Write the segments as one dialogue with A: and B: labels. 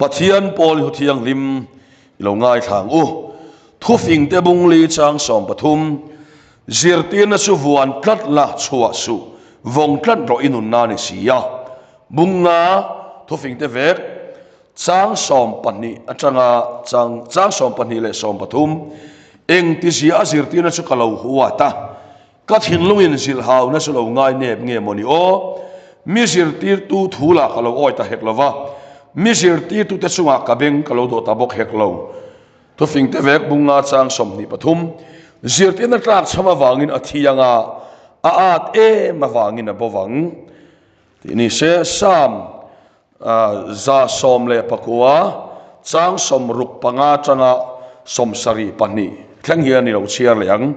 A: Pathian pawl hi thianghlim i lo ngaithla ang u. Thufing te bung li chang 13, Zirtirna chu vuan tlat la chhuah suh, vawng tlat rawh i nunna ni si a. Bung nga, thufing te vek, chang 12 atanga chang chang 12 leh 13, Engtizia a zirtirna chu ka lo huat a, Ka thinlungin zilhhauna chu lo ngai nep nge mawni aw? Mi zirtirtu thu lah ka lo awi ta hek lo va, mi zirtirtute chungah ka beng ka lo dawh ta bawk hek lo. Thufingte vek bunga chang 23, Zirtirna tlak chham avangin a thi anga, a at em avangin a bo vang. Tih ni se, Psalm 119, chang 65 atanga 72 thleng hian i lo chhiar leh ang.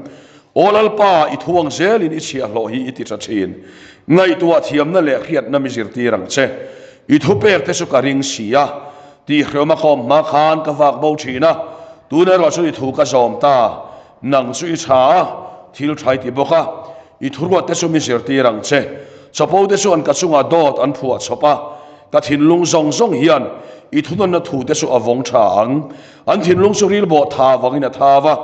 A: Aw Lalpa, i thuang zelin i chhiahhlawh hi i ti tha thin. Ngaihtuah thiamna leh hriatna mi zirtir ang che. I thupek te chu ka ring si a, tihhreawma ka awm hma khan ka vak bo thin a, tun erawh chu i thu ka zawm ta. Nang chu i tha a, thil tha i ti bawk a, i thuruat te chu mi zirtir ang che. Chapo te chuan ka chungah dawt an phuah chawp a, ka thinlung zawng zawng hian i thunawnna thu te chu a vawng tha ang. An thinlung chu ril bawh tha vangin a tha va,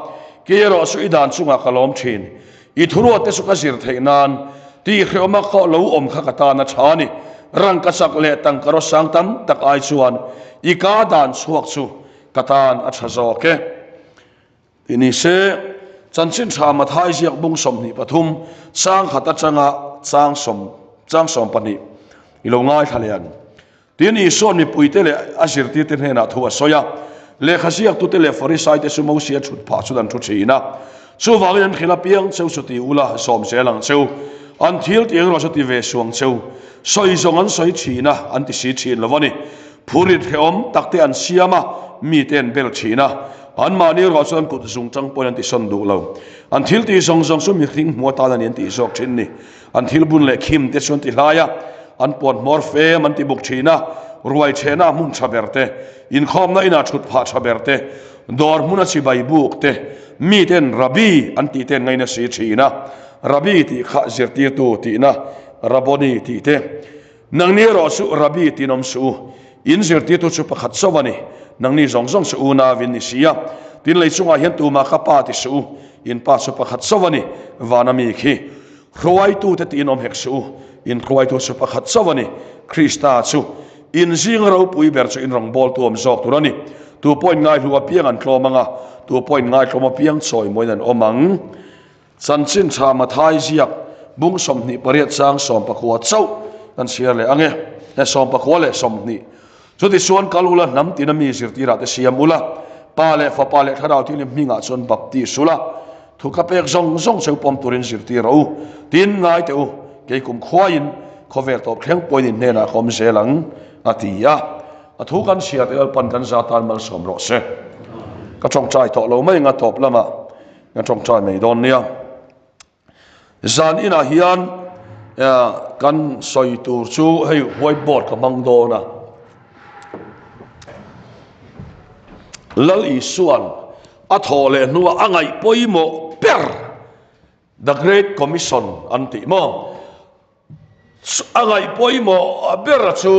A: kei erawh chu i dan chungah ka lawm thin. I thuruat te chu ka zir theih nan tihhreawma ka lo awm kha ka tan a tha a ni. Rangka chak leh tangka rawsang tam tak ai chuan i ka dan chhuak chu ka tan a tha zawk e. Ti ni se, Chanchin Tha Mathai ziak bung 23, chang khat atanga chang sawm chang 12 i lo ngaithla leh ang. Tin, Isua'n mipuite leh a zirtirte hnenah thu a sawi a, Lehkha ziaktute leh Farisaite chu Mosia thut phah chuan an thu thin a. Chuvangin an hrilh apiang cheu chu ti ula, sawm zel ang cheu. An thil tih engemaw chu ti ve suang cheu. Sawi zawng an sawi thin a, an ti si thin lo a ni. Phurit hrehawm tak te an siam a, mite an bel thin a. Anmahni erawh chuan kut zung tang pawhin an tisawn duh lo. An thil tih zawng zawng chu mihring hmu atan a ni an tih zawk thin ni. An thil bun leh khim te chu an ti hlai a, an puan hmawr fem an ti buk thin a, ruai chhehna hmun tha ber te, inkhawmna inah thut phah tha ber te, dawr hmuna chibai buk te, miten Rabbi an tih te an ngaina si thin a. Rabbi tih kha zirtirtu tihna, Rabboni tih te. Nangni erawh chu Rabbi tiin awm suh u, in zirtirtu chu pakhat chauh a ni, nangni zawng zawng chu unau in ni si a. Tin, lei chungah hian tumah ka pa ti suh u, in pa chu pakhat chauh a ni, vana mi khi. Hruaitute tiin awm hek suh u, in hruaitu chu pakhat chauh a ni, Krista chu. In zinga ropui ber chu in rawngbawltu awm zawk tur a ni. Tu pawhin ngaihlu apiang an tlawm ang a, tu pawhin ngaihlawm apiang chawimawiin an awm ang. Chanchin tha Mathai ziak bung 28 chang 19 chauh kan chhiar leh ang e. He 19 leh 20. Chutichuan kal ula hnam tina mi zirtirah te siam ula, Pa leh Fapa leh Thlarau Thianghlim hmingah chuan baptis ula, thu ka pek zawng zawng cheu pawm turin zirtir rawh u. Tin, ngai teh u, kei kum khuaiin khawvel tawp thleng pawhin in hnenah ka awm zel ang, a ti a. A thu kan chhiar te Lalpan kan za tan malsawm rawh se. Ka tawngtai tawh lo mai anga tawp lamah. Kan tawngtai mai dawn nia. Zan inah hian kan sawi tur chu hei whiteboard ka hmang dawn a. Lal Isuan a thawh leh hnuah a ngaih pawimawh ber The Great Commission an tih maw? A ngaih pawimawh ber chu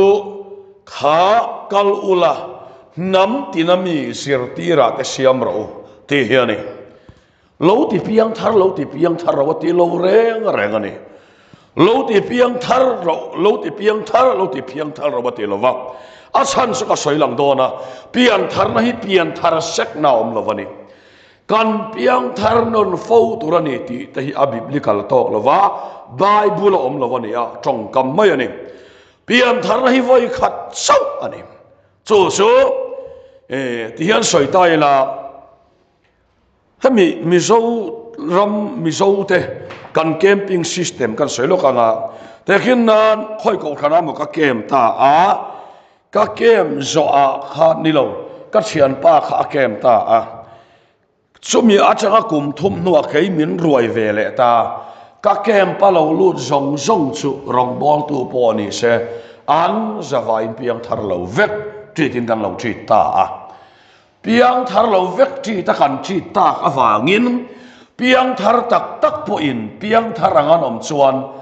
A: kha kal ula hnam tina mi zirtirah te siam rawh u tih hi a ni. Lo ti piang thar lo ti piang thar ro a ti lo reng reng a ni. Lo ti piang thar ro lo ti piang thar lo ti piang thar ro a ti lo va. A chhan chu ka sawi lang dawn a, pian tharna hi pian thar sekna a awm lo a ni. Kan piangthar nawn fo tur a ni tih te hi a biblical tawk lo va, Bible a awm lo a ni a, tawngkam mai a ni. Piantharna hi vawi khat chauh a ni. Chu chu ti hian sawi ta ila, hemi Mizo ram Mizo te kan camping system kan sawi lawk anga, tehkhin nan khawi kohhran ah maw ka camp ta a, Ka camp zawhah kha ni lo, ka thianpa kha a camp ta a. Chumi atanga kum thum hnuah kei min ruai ve leh ta. Ka camp a lo lut zawng zawng chu rawngbawltu pawh ni se, an zavaiin piangthar lo vek treat-in kan lo treat ta a. Piangthar lo vek treat a kan treat tak avangin piangthar tak tak pawhin piangthar ang an awm chuan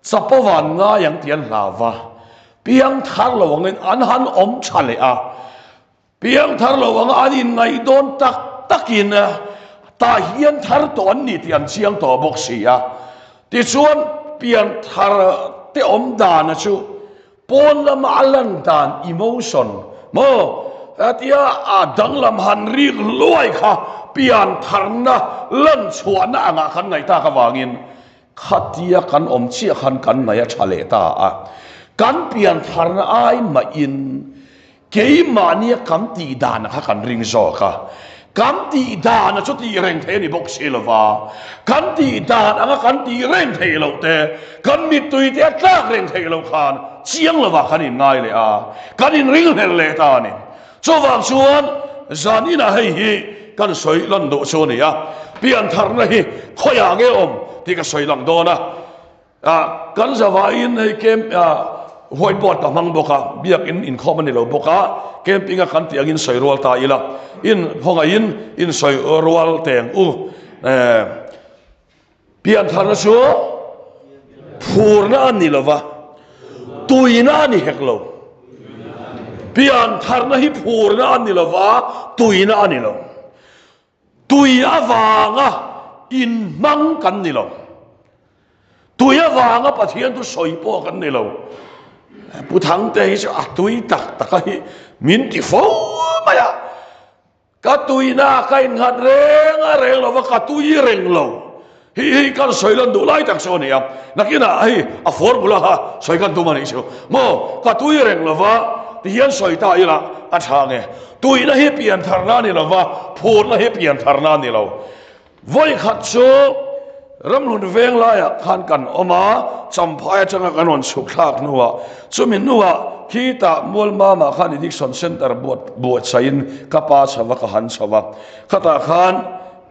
A: Chapo van ngai ang tih an hlau va. Piang thar lo angin an han awm tha leh a, piang thar lo anga an inngaih dawn tak takin tah hian thar tawh an ni tih an chiang tawh bawk si a. Tichuan, pian thar te awm dana chu pawn lama a lan dan, emotion, maw tia a danglam han rik luai kha pian tharna lan chhuahna angah kan ngaih tak avangin Khatia kan awm chiah khan kan ngaih a tha leh ta a, kan piantharna ai mahin keimahnia kan tih dana kha kan ring zawk a, kan tih dana chu tih reng theih a ni bawk si lo va, kan tih dan anga kan tih reng theih loh te, kan mittui te a tlak reng theih loh khan chiang lovah kan inngai leh a, kan inringhlel leh ta a ni. Chuvang chuan zan inah hei hi kan sawi lan duh chu a ni a, piantharna hi khawiah nge awm tih ka sawi lang dawn a. Ah, kan zavaiin hei camp ah white board ka hmang bawk a, biakin inkhawm a ni lo bawk a, camping a kan tih angin sawi rual ta ila, in khawngaihin in sawi rual teng u. Eh, Piantharna chu phurna a ni lo va, tuina a ni hek lo. Piantharna hi phurna a ni lo va, tuina a ni lo. Tui avanga inhmang kan ni lo. Tui avanga Pathian chu sawi pawh kan ni lo. Pu Thangte hi chu a tui tak tak a hi min ti fo mai a. Ka tuina ka innghat reng a reng lo va, ka tui reng lo. Hi hi kan sawi lan duh lai tak chu a ni a, nakinah hei a formula kha sawi kan tum a nih chu. Maw, ka tui reng lo va, tihian sawi ta ila a tha nge. Tuina hi piantharna a ni lo va, phurna hi piantharna a ni lo. Vawikhat chu Ramhlun veng laiah khan kan awm a, Champhai atanga kan rawn chhuk thlak hnuah, chumi hnuah khitah Mualmamah khan Addiction Centre buat buatsaihin ka pa chho va, ka han chho va. Khatah khan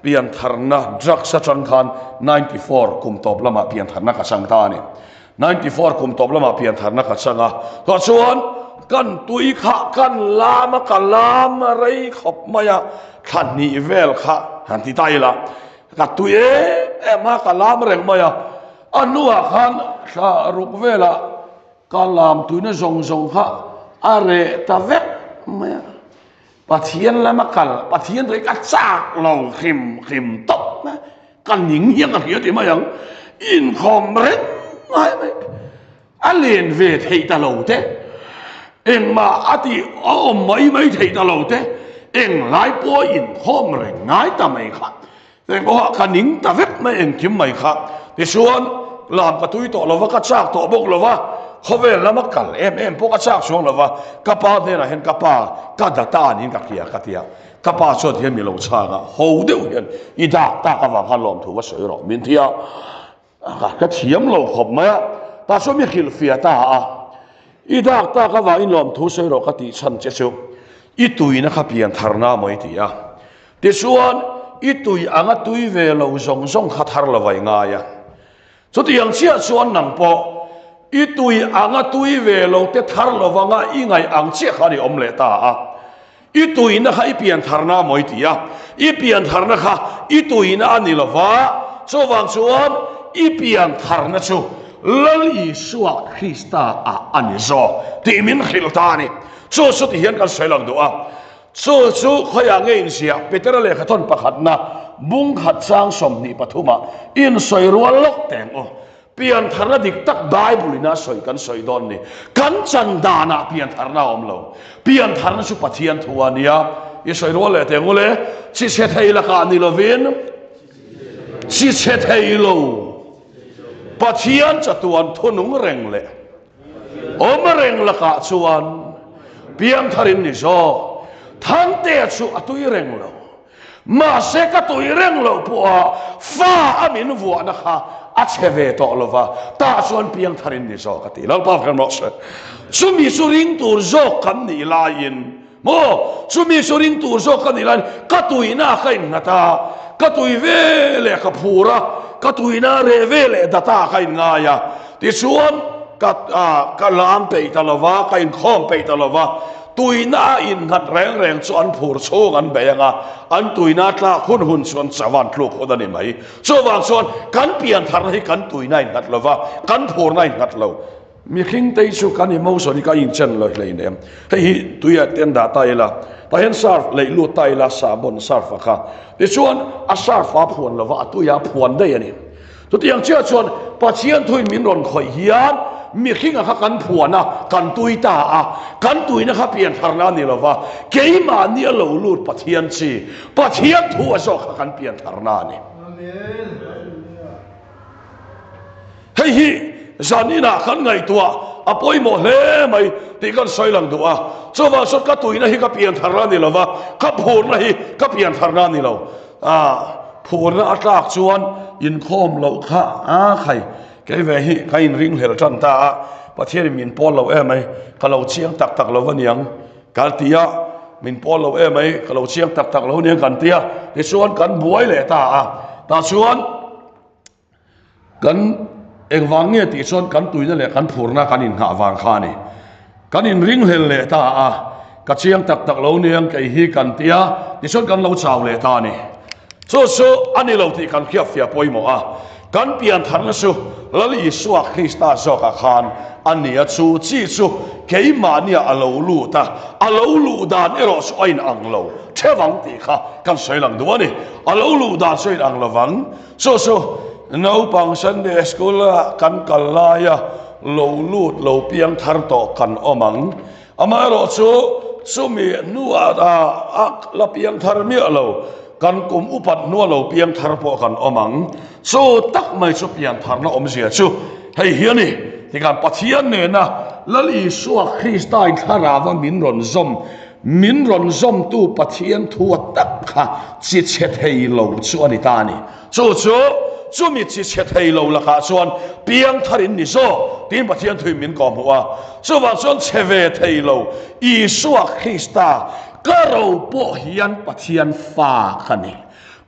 A: piantharna drugs atang khan 94 kum tawp lamah piantharna ka chang ta a ni. 94 kum tawp lamah piantharna ka chang a, tah chuan kan tui kha kan lam a, ka lam rei khawp mai a, thla hnih vel kha han ti ta ila, ka tui em em a, ka lam reng mai a, a hnuah khan thla ruk velah ka lam tuina zawng zawng kha a reh ta vek mai a, Pathian lama kal, Pathian rei ka chak lo hrim hrim tawp mai. Ka ning hian ka hria ti mai ang. Inkhawm reng ngai mai. A len ve theih ta lo te. Engmah a tih a awm mai mai theih ta lo te. Englai pawh inkhawm reng ngai ta mai kha. Eng pawha ka ning ta vek mai engkim mai kha. Tichuan, lam ka tui tawh lo va, ka chak tawh bawk lo va, khawvel lama kal em em pawh ka chak chuang lo va, ka pa hnenah hian ka pa ka data niin ka hria ka ti a. Ka pa chuan tihian mi lo chhang a, ho deuh hian i dak tak avang khan lawmthu va sawi rawh min ti a. Ka thiam lo khawp mai a, tah chuan mi hrilhfiah ta a, I dak tak avangin lawmthu sawi rawh ka tih chhan che chu i tuina kha pian tharna maw i ti a. Tichuan, i tui anga tui ve lo zawng zawng kha thar lo vai ngai a. Chutiang chiah chuan nang pawh i tui anga tui ve lo te thar lo vanga i ngaih ang chiah khan i awm leh ta a. I tuina kha i pian tharna maw i ti a, i pian tharna kha i tuina a ni lo va, chuvang chuan i pian tharna chu Lal Isua Krista ah a ni zawk tih min hrilh ta a ni. Chu chu ti hian kan sawi lang duh a. Chu chu khawiah nge inziah? Petera lehkhathawn pakhatna bung khat chang 23 ah insawi rual lawk teng aw. Piantharna dik tak Bible ina sawi kan sawi dawn ni. Kan chan danah piantharna a awm lo. Piantharna chu Pathian thu a nia. I sawi rual leh teng ule, chi chhe thei lakah ni lovin chi chhe thei lo. Pathian chatuan thunung reng leh awm reng lakah chuan piangtharin ni zawk. Thangtea chu a tui reng lo. Mahse ka tui reng loh pawha fa a min vuahna kha a chhe ve tawh lo va, tah chuan piangtharin ni zawk a ti. Lalpa fak rawh se. Chumi chu ring tur zawk kan nih laiin maw, chumi chu ring tur zawk kan nih laiin ka tuina ka innghat a, ka tui ve leh ka phur a, ka tuina reh ve leh data ka inngai a, tichuan ka ka lam peih ta lo va, ka inkhawm peih ta lo va, Tuina a innghat reng reng chu an phur chhung an bei ang a, an tuina tlak hun hun chu an chavan tluk hun a ni mai. Chuvang chuan kan piantharna hi kan tuina innghat lo va, kan phurna innghat lo. Mihring te hi chu kan emotion hi ka inchen lo hleinem. Hei hi tuiah ten dah ta ila, tah hian surf leih lut ta ila sahbawn surf a kha. Tichuan a surf a phuan lova a tuiah a phuan daih a ni. Chutiang chiah chuan Pathian thuin min rawn khawih hian mihringa kha kan phuan a, kan tui ta a, kan tuina kha piantharna a ni lova, keimahni a lo lut Pathian chi, Pathian thu a zawk kha kan piantharna a ni. Hei hi zan inah kan ngaihtuah a pawimawh hle mai tih kan sawi lang duh a, chuvang chuan ka tuina hi ka piantharna a ni lova, ka phurna hi ka piantharna a ni lo. A phurna a tlak chuan inkhawm loh kha a khai kei ve hi ka inringhlel tan ta a, Pathianin min pawl lo em mai, ka lo chiang tak tak lo aniang ka ti a, min pawl lo em mai, ka lo chiang tak tak lo aniang kan ti a, tichuan kan buai leh ta a, tah chuan Kan engvang nge tih chuan kan tuina leh kan phurna kan innghah vang kha a ni. Kan inringhlel leh ta a, ka chiang tak tak lo niang kei hi kan ti a, tichuan kan lo chau leh ta a ni. Chu chu a ni lo tih kan hriatfiah pawimawh a, kan piantharna chu Lal Isua Krista zawkah khan a ni a, chu chi chu keimahniah a lo lut a, a lo luh dan erawh chu a inang lo thevang tih kha kan sawi lang duh a ni. A lo luh dan chu a inang lovang. Chu chu naupang Sunday School a kan kal laia lo lut lo piang thar tawh kan awm ang. Amaherawh chu chumi hnuah a la piang thar miah lo, kan kum upat hnua lo piang thar pawh kan awm ang. Chu tak mai chu pian tharna awmzia chu hei hi a ni. Tikhan Pathian nena Lal Isua Krista in thlarava min rawn zawm Min rawn zawmtu Pathian thu a tak kha chi chhe thei lo chu a ni ta a ni. Chu chu, chumi chi chhe thei lo lakah chuan piangthar in ni zawk tiin Pathian thuin min kawhhmuh a. Chuvang chuan chhe ve thei lo Isua Krista ka ro pawh hian Pathian fa ka ni.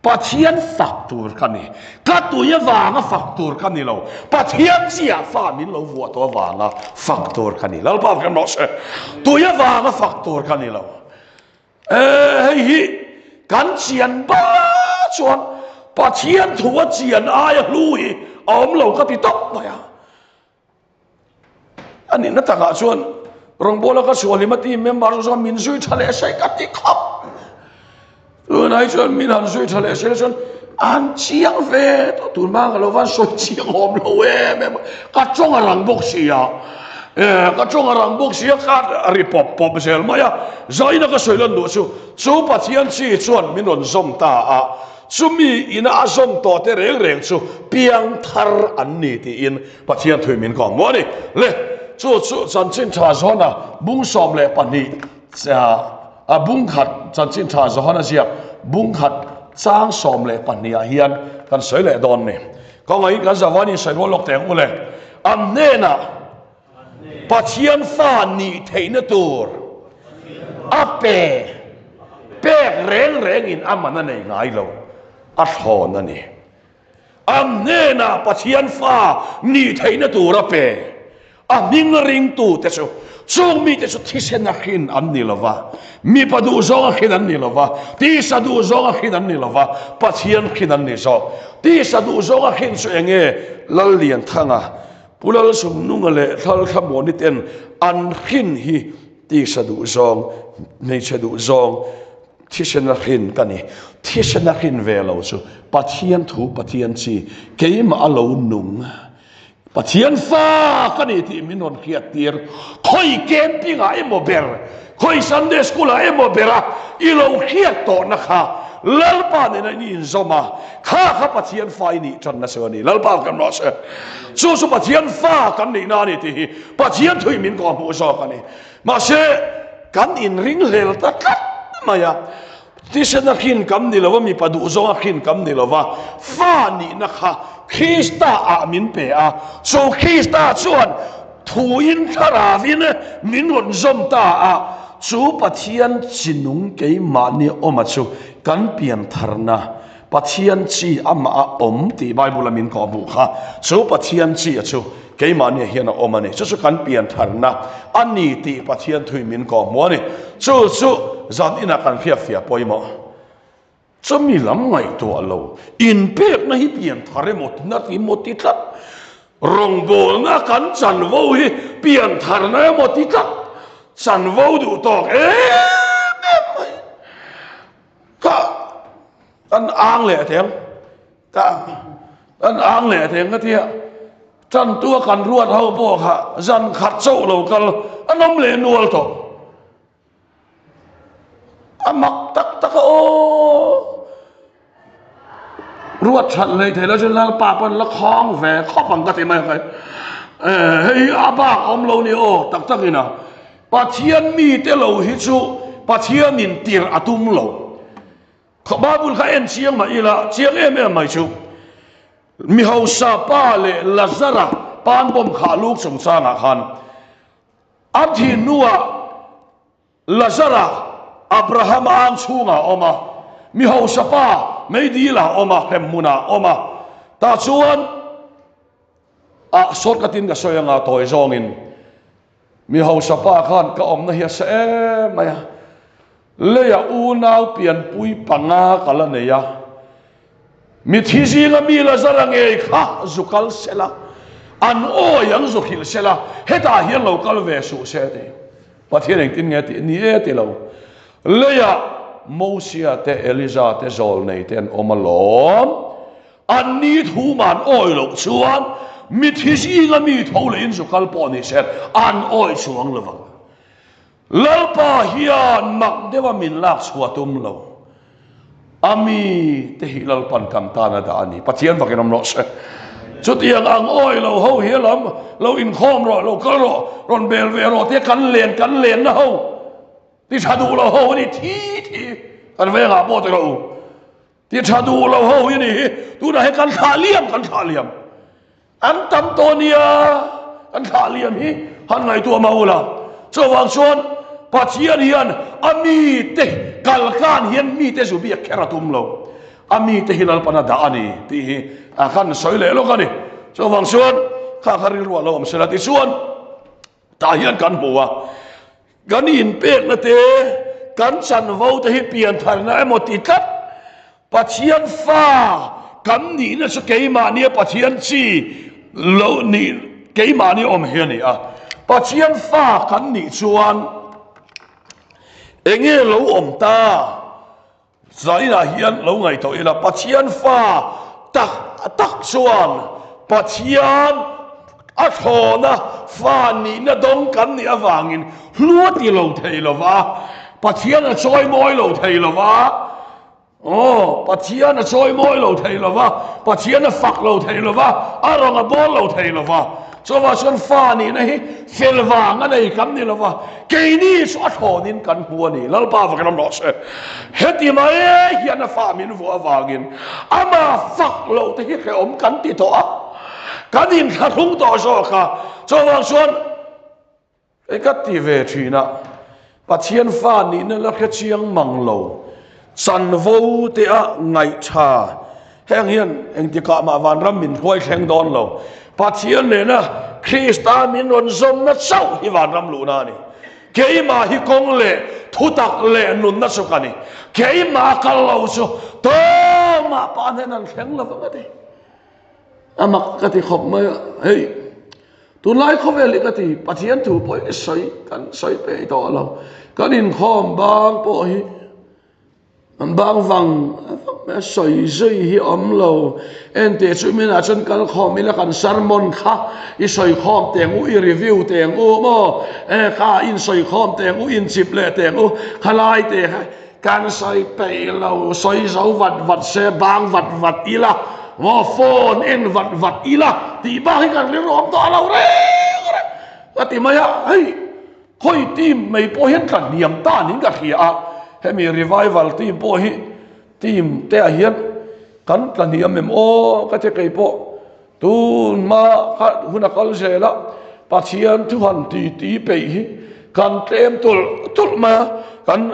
A: Pathian fak tur ka ni. Ka tui avanga fak tur ka ni lo. Pathian chiah fa min lo vuah tawh avanga fak tur ka ni. Lalpa kan rawh se. Tui avanga fak tur ka ni lo. E, hei hi kan chian ba chuan Pathian thu a chian aia hlu hi a awm lo ka ti tawp mai a. A nihna takah chuan rawngbawla ka chhuah hlim a team member chu chuan min zui tha leh se ka ti khawp. Tunah hi chuan min han zui tha leh se chuan an chiang ve tawh tun hma ka lo van sawi chiang awm lo em em a, ka tawng a rang bawk si a, ka tawng a rang bawk si a ka ri pawp pawp zel mai a, zaina ka sawi lan duh chu chu Pathian chi chuan min rawn zawm ta a. Chumi ina a zawm tawh te reng reng chu piang thar an ni tiin Pathian thui min kawm maw a ni. Le, chu chu Chanchin Tha Johana bung 12 a bung khat Chanchin Tha Johana ziak bung khat chang 12 ah hian kan sawi leh dawn ni. Kawngaihin kan zavaiin sawi rual lawk teh ang u le. An hnenah Pathian fa nih theihna tur a pe pek reng rengin a man a nei ngai lo, a thlawn a ni. An hnenah Pathian fa nih theihna tur a pe, a hming ringtute chu chung mite chu thisen a hrin an ni lo va, mipa duhzawng a hrin an ni lo va, tisa duhzawng a hrin an ni lo va, Pathian hrin an ni zawk. Tisa duhzawng a hrin chu eng nge? Lallianthanga Pu Lalsumnunga leh Thlalthlamuani ten an hrin hi tisa duh zawng, hmeichhe duh zawng, thisen a hrin ka ni. Thisen a hrin ve lo chu Pathian thu Pathian chi keimah a lo nung. Pathian fa ka ni tih min rawn hriat tir. Khawi camping ah emaw ber, khawi Sunday school ah emaw ber a i lo hriat tawhna kha Lalpa nena in inzawm a, Kha kha Pathian fa i nih tanna chu a ni. Lalpa kan rawh se. Chu chu Pathian fa kan nihna a ni tih hi Pathian thui min kawh hmuh zawk a ni. Mahse, kan inringhlel ta tlat mai a. Thisen a hrin kam ni lova, mipa duh zawng a hrin kam ni lova, fa nihna kha Krista ah min pe a. Chu Krista chuan thuin thlaravin min rawn zawm ta a. Chu Pathian chinung keimahni awma chu Kan piantharna Pathian chi amah a awm tih Bible a min kawh hmuh kha chu Pathian chi a chu keimahni hian a awm a ni. Chu chu kan piantharna a ni tih Pathian thui min kawh hmuh a ni. Chu chu zan inah kan hriatfiah pawimawh. Chumi lam ngaihtuah lo inpekna hi pianthar emaw na emaw ti tlat. Rawngbawlna kan chanvo hi piantharna emaw ti tlat chanvo duh tawk em em mai kha kan ang leh teng ka kan ang leh teng ka tia tantua kan ruat ho pawh kha zan khat chauh lo kal an awm leh nual tawh. A mak tak tak a aw. Ruat that lei thei lo chu Lalpa pawn la khawng ve khawp ang ka ti mai ang. Hei hi a bak awm lo ni aw tak tak in a. Pathian mite lo hi chu Pathianin tirh a tum lo. Bible kha en chiang mah ila chiang em em mai chu mi hausa pa leh Lazara pan bawm khah luk chungchangah khan A thih hnuah Lazara Abrahama ang chhungah a awm a, mi hausa pa meidilah a awm a, hremhmunah a awm a. Tah chuan a shortcut in ka sawi anga tawi zawngin mi hausa pa khan ka awmna hi a sa em mai a, leiah unau pianpui panga ka la nei a, Mithi zinga mi Lazara ngei kha zu kal sela, an awi ang zu hrilh sela, hetah hian lo kal ve suh se ti. Pathian engtin nge tih ni e ti lo. Leiah Mosia te, Eliza te, Zawlnei te an awm alawm. Anni thu man awi loh chuan mithi zinga mi tho lehin zu kal pawh ni se an awi chuang lovang. Lalpa hian mak deuha min lak chhuah tum lo. A mi te hi Lalpan kan tan a dah a ni. Pathian vakin awm rawh se. Chutiang ang awi lo ho hi lam lo inkhawm rawh, lo kal rawh, rawn bel ve rawh tia kan len kan lenna ho ti tha duh lo ho a ni thi thi kan vengah pawh ti rawh u. Ti tha duh lo ho hi a ni hi. Tunah hian kan thlah liam kan thlah liam. An tam tawh nia kan thlah liam hi han ngaihtuah mah ula. Chuvang chuan Pathian hian a mite kalkan hian mite zu biak kher a tum lo. A mite hi Lalpan a dah a ni tih hi a kan sawi leh lawk a ni. Chuvang chuan kha kha rilru a lo awm sela tichuan tah hian kan hmu a. Kan inpekna te, kan chanvo te hi piantharna emaw ti tlat. Pathian fa kan nihna chu keimahnia Pathian chi lo nih keimahni awm hi a ni a. Pathian fa kan nih chuan enge lo awm ta? Zainah hian lo ngaihtuah ila, Pathian fa tak tak chuan Pathian a thlawna fa nihna dawng kan nih avangin hlu a ti lo thei lo va, Pathian a chawi mawi lo thei lo va, aw, Pathian a chawi mawi lo thei lo va, Pathian a fak lo thei lo va, a rawn a bawl lo thei lo va. Chuvang chuan fa nihna hi fel vang a nei kan ni lo va, keini chu a thlawnin kan hmu a ni. Lalpa va kan awm rawh se. Heti mai hian a fa min vuah avangin ama fak loh te hi hrehawm kan ti tawh a, kan inthlahrung tawh zawk a. Chuvang chuan Hei ka ti ve thin a, Pathian fa nihna la hre chiang mang lo, chanvo te a ngaih tha. Heng hian engtikah mah vanram min hruai thleng dawn lo. Pathian nena Krista min rawn zawmna chauh hi vanram luhna a ni. Keimah hi kawng leh thutak leh nunna chu ka ni. Keimah kal lo chu tumah pa hnen an thleng lo vang a ti. A mak ka ti khawp mai a, hei tunlai khawvel hi ka ti Pathian thu pawh hi sawi kan sawi peih tawh lo, kan inkhawm bang pawh hi an bang vang vang mai a, sawi zui hi awm lo, enteh chu minah chuan kal khawm ila kan sermon kha i sawi khawm teng u, i review teng u maw, e kha in sawi khawm teng u, inchip leh teng u, khalai te kha. Kan sawi peih lo, sawi zo vat vat se, bang vat vat ila, maw phone en vat vat ila tih bak hi kan rilru awm tawh lo reng reng ka ti mai a, hei khawi team mai pawh hian tla hniam ta niin ka hria a, hemi revival team pawh hi team te ah hian kan tla hniam em aw ka ti kei pawh Tun hma kha hun a kal zel a, Pathian thu han ti ti peih hi kan tlem tulh tulh mai a, kan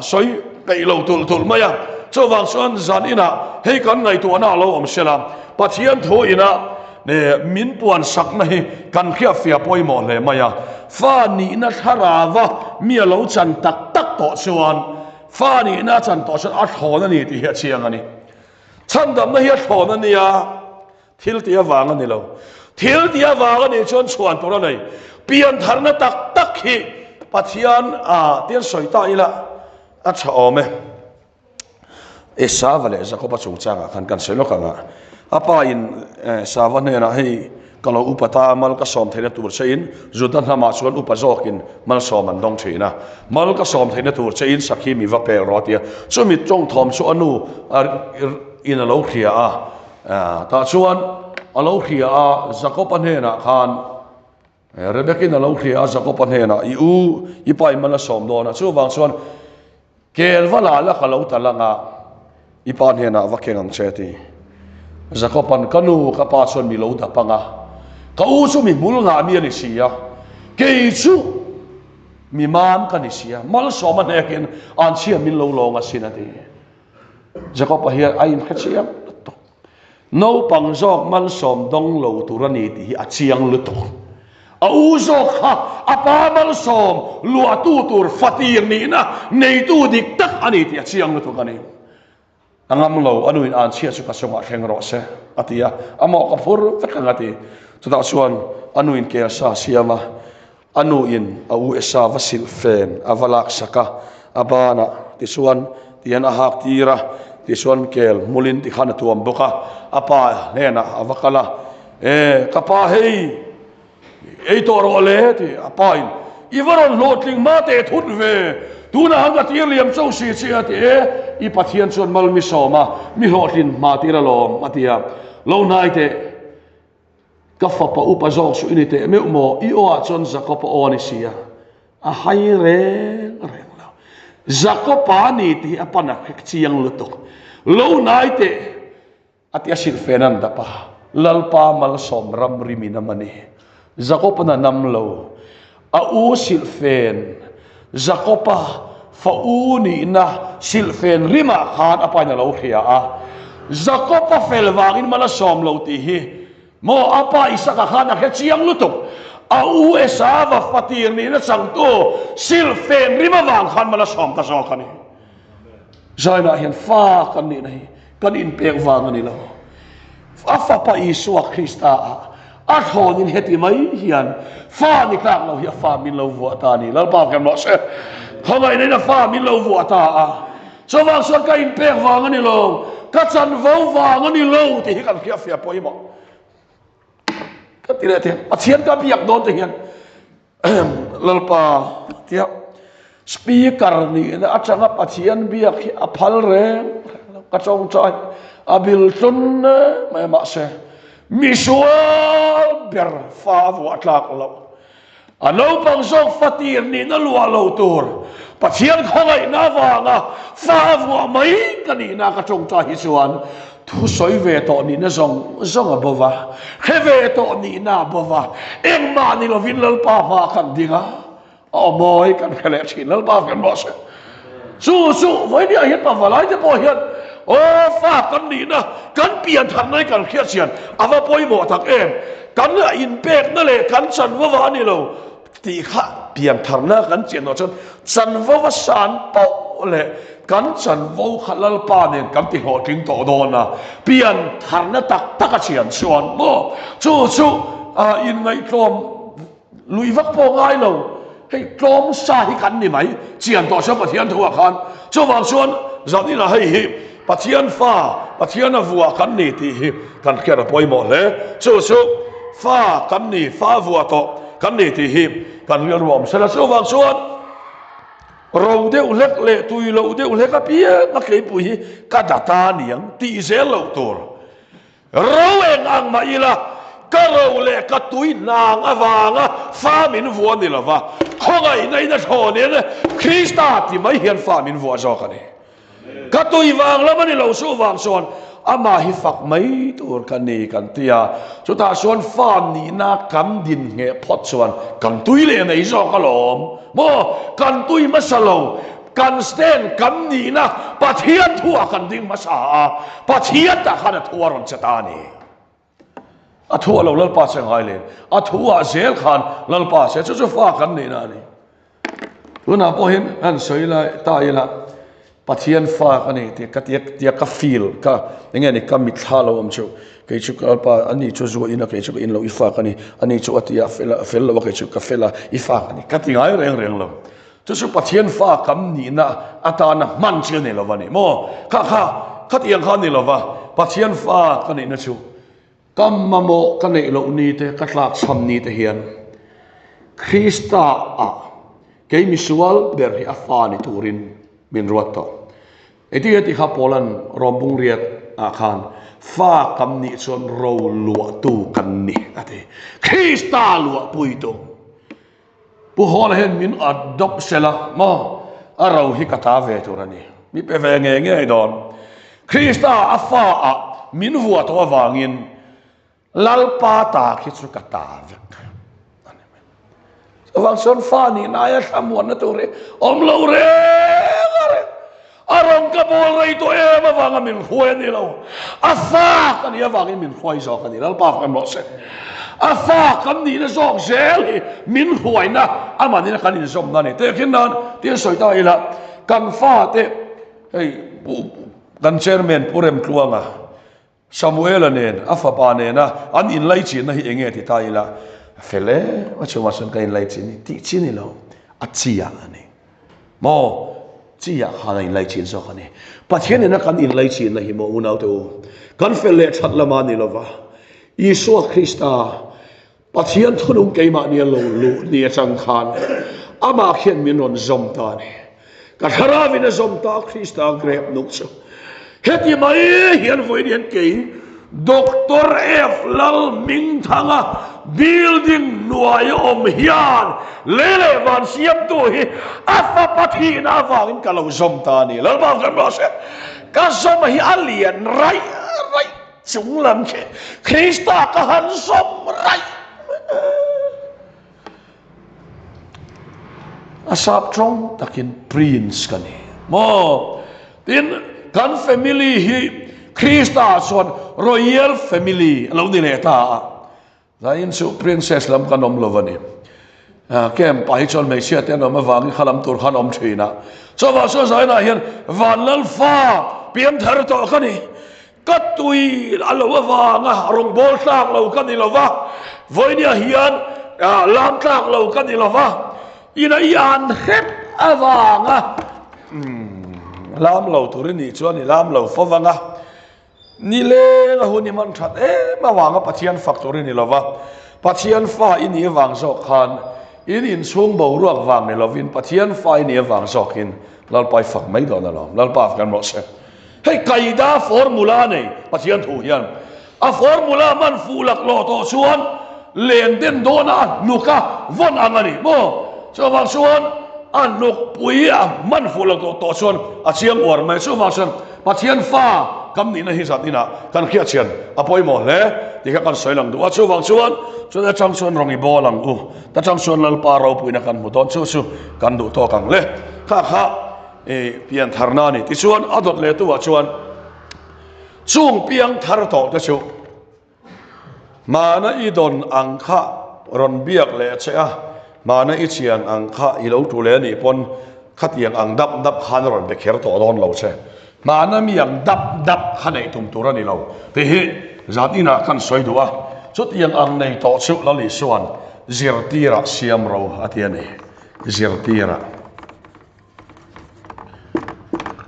A: sawi peih lo tulh tulh mai a. Chuvang chuan zan inah hei kan ngaihtuahna a lo awm sel a, Pathian thu ina min puan sakna hi kan hriatfiah pawimawh hle mai a. Fa nihna thlarava mi a lo chan tak tak tawh chuan, fa nihna a chan tawh chuan a thlawn a ni tih hi a chiang a ni. Chhandamna hi a thlawn a nia, thil tih avang a ni lo. Thil tih avang a nih chuan chhuan tur a nei. Piantharna tak tak hi Pathian a tian sawi ta ila a tha awm e. Esava leh Jakoba chungchangah khan kan sawi lawk ang a, a pa in Esava hnenah hei ka lo upa ta a, mal ka sawm theihna tur che in Juda hnamah chuan upa zawkin malsawm an dawng thin a, mal ka sawm theihna tur che in sakhi mi va pel rawh a ti a, chumi tawngthawm chu a nu in a lo hria a, tah chuan a lo hria a, Jakoba hnenah khan Rebekin a lo hria a, Jakoba hnenah, I u, i pa i mal a sawm dawn a, chuvang chuan kel va la la ka lo ta lang a, i pa hnenah va keng ang che a ti. Jakoba'n, Ka nu, ka pa chuan mi lo dap ang a, ka u chu mi hmul ngah mi a ni si a, kei chu mi mam ka ni si a, malsawm a hnekin anchhia min lo lawng asin a ti. Jakoba hian a inhre chiang lutuk. Naupang zawk malsawm dawng lo tur a ni tih hi a chiang lutuk. A u zawk kha a pa malsawm luahtu tur fatir nihna neitu dik tak a ni tih a chiang lutuk a ni. A ngam lo, a nuin anchhia chu ka chungah thleng rawh se a ti a, a mawh ka phur vek ang a ti. Chutah chuan a nuin kelsa a siam a, A nuin a u Esa va silh fen a va laksak a, a banah tichuan tihian a hak tir a, tichuan kel hmulin tikhan a tuam bawk a, a pa hnenah a va kal a, E, ka pa hei, ei tawh rawh le, ti a pa in, I va rawn hlawhtling hma teh thut ve, tunah han ka tir liam cho si che a ti e, i Pathian chuan mal mi sawm a, mi hlawhtlin hma tir alawm, a ti a, lo hnai teh. Ka fapa upa zawk chu i ni teh meuh maw? I aw ah chuan Jakob-a aw a ni si a, a hai reng reng lo. Jakob-a a ni tih hi a pan a hrek chiang lutuk. Lo hnai teh, a ti a silhfen an dap a, Lalpa malsawm ram rim in a man i. Jakob-a'n a nam lo. A u silhfen, Jakob-a fa u nihna silhfen rimah khan a pain a lo hria a. Jakob-a fel vangin mal a sawm lo tih hi maw a pa Isaka khan a hre chiang lutuk. A u Esava fatir nihna changtu silhfen rim avang khan mal a sawm ta zawk a ni. Zainah hian fa kan nihna hi kan inpek vang a ni lo. A fapa Isua Krista ah a thlawnin heti mai hian fa ni tlak lo hi a fa min lo vuah ta a ni. Lalpa kem rawh se. Khawngaihna in a fa min lo vuah ta a. Chuvang chuan ka inpek vang a ni lo, ka chanvo vang a ni lo tih hi kan hriatfiah pawimawh. Ka ti leh thei. Pathian ka biak dawn te hian Lalpa tia speaker nihna atanga Pathian biak hi a phal reng reng lo ka tawngtai a bil tlun mai mahse misual ber fa a vuah tlak loh a naupang zawk fatir nihna luah lo tur Pathian khawngaihna avanga fa a vuah mai ka nihna ka tawngtai hi chuan Thu sawi ve tawh nihna zawng zawng a bo va, hre ve tawh nihna a bo va, engmah ni lovin Lalpa hmaah kan ding a, a aw mawi kan hre leh thin. Lalpa kan rawh se. Chu chu vawinia hian pavalai te pawh hian aw fa kan nihna, kan pian thatna hi kan hriat chian a va pawimawh tak em. Kan inpekna leh kan chanvo va a ni lo. Tih kha piantharna kan chian loh chuan chanvo a san poh leh kan chanvo kha Lalpa nen kan ti hlawhtling tawh dawn a, piantharna tak tak a chian chuan maw chu chu inngaihtlawm lui vak pawh ngai lo, hei tlawm sa hi kan ni mai chian tawh chuan Pathian thu ah khan chuvang chuan zaninah hei hi Pathian fa, Pathian a vuah kan ni tih hi kan hriat a pawimawh hle. Chu chu fa kan ni, fa vuah tawh kan ni tih hi kan rilru awm sela. Chuvang chuan ro deuh hlek leh tui loh deuh hlek apiang a keipui hi ka data niang tih zel loh tur. Ro eng ang mah ila, ka ro leh ka tui hnang avanga fa min vuah ni lova, khawngaihna in a thlawnin Krista ti mai hian fa min vuah zawk a ni. Ka tui vang lam a ni lo suh vang chuan amah hi fak mai tur ka ni kan ti a, chutah chuan fa nihna kan din ngheh phawt chuan kan tui leh mai zawk alawm maw, kan tui hmasa lo, kan stand kan nihna Pathian thuah kan ding hmasa a, Pathian tah khan a thu a rawn che ta a ni. A thu a lo Lalpa che ngai leh a thu ah zel khan Lalpa che chu chu fa kan nihna a ni. Tunah pawh hian han sawi lai ta ila. Pathian fa ka ni tih ka tia tia ka feel ka enge ni ka mitthla lo awm chu kei chu ka Lalpa ani chu zu a in a kei chu ka in lo i fa ka ni ani chu a tia a fel a fel lo a kei chu ka fel a i fa ka ni ka ti ngai reng reng lo. Chu chu Pathian fa kam nihna atana hman chi a ni lo a ni maw? Kha kha khatiang kha a ni lo va, Pathian fa ka nihna chu ka mamawh ka neih loh ni te, ka tlakchham ni te hian Krista ah kei misual ber hi a fa ni turin min ruat tawh. Engtin nge tih kha Paula'n Rawmbung riat ah khan fa kam nih chuan ro luahtu kan ni a ti. Krista luahpuitu. Pu Hawla hian min adopt sela maw? A ro hi ka ta ve tur a ni. Mi pe ve ngei ngei dawn. Krista a fa ah min vuah tawh avangin Lalpa ta khi chu ka ta vek a ni mai. Chuvang chuan fa nihna aia thlamuanna tur hi awm lo reng a reng. A rawn ka bawl rei tawh em avanga min hruai a ni lo. A fa ka nih avangin min hruai zawk a ni. Lalpa fak em rawh se. A fa kan nihna zawk zel hi min hruaina amanin kan inzawmna a ni. Tehkhin nan tin sawi ta ila kan fate hei kan chairman Pu Remtluanga Samuela nen, a fapa nena an inlaichinna hi enge ti ta ila, a fel em a chungah chuan ka inlaichin hi tih chi ni lo, a chi ah a ni. Maw? Chi ah khan a inlaichin zawk a ni. Pathian nena kan inlaichinna hi maw unaute u, kan fel leh that lama ni lova, Isua Krista Pathian thunung keimahni a lo luh ni atang khan amah khian min rawn zawm ta a ni. Ka thlarauin a zawm ta a Krista grep nuk chu. Heti mai hian vawiin hian kei Doctor F Lalhmingthanga building hnuai a awm hian lei leh van siamtu hi a fapa thihna avangin ka lo zawm ta a ni. Lalpa kan rawh se. Ka zawm hi a lian raih raih. Chung lam khi Krista ka han zawm raih A sap tawng takin prince ka ni maw? Tin, kan family hi Krista ah chuan royal family a lo ni leh ta a. Zain chu princess lam kan awm lo a ni. Camp ah hi chuan hmeichhia te an awm avangin kha lam tur khan awm thin a. Chuvang chuan zainah hian Vanlalfa piangthar tawh ka ni. Ka tui a lo avanga rawngbâwl tlâk lo ka ni lo va, vawinia hian lam tlâk lo ka ni lo va, ina i an hrep avanga lam lo tur i nih chuan i lam lo fo vang a. Nileng a hun i hman that em avanga Pathian fak tur i ni lo va, Pathian fa i nih avang zawk khan in inchhung boruak vang ni lovin Pathian fa i nih avang zawkin Lalpa i fak mai dawn alawm. Lalpa fak em rawh se. Hei kaida formula nei Pathian thu hian a formula hman fuh laklawh tawh chuan len den dawna a hnuk a vawn ang a ni maw? Chuvang chuan a hnukpui a hman fuh laklawh tawh chuan a chiang uar mai. Chuvang chuan Pathian fa kan nihna hi zat inah kan hriat chian a pawimawh hle tih kha kan sawi lang duh a. Chuvang chuan chuan atang chuan rawn i bawl ang u, ta tang chuan Lalpa ropuina kan hmu dawn chu chu kan duh tawk ang le. Kha kha i pian tharna a ni. Tichuan a dawt leh tu ah chuan chung piang thar tawh te chu hmana i dawn ang kha rawn biak leh che a, hmana i chian ang kha i lo tu leh a nih pawn khatiang ang dap dap khan a rawn be kher tawh dawn lo che. Hmana mi ang dap dap kha neih tum tur a ni lo tih hi zan inah kan sawi duh a, chutiang ang nei tawh chu Lal Isua'n zirtirah siam ro a ti a ni. Zirtirah.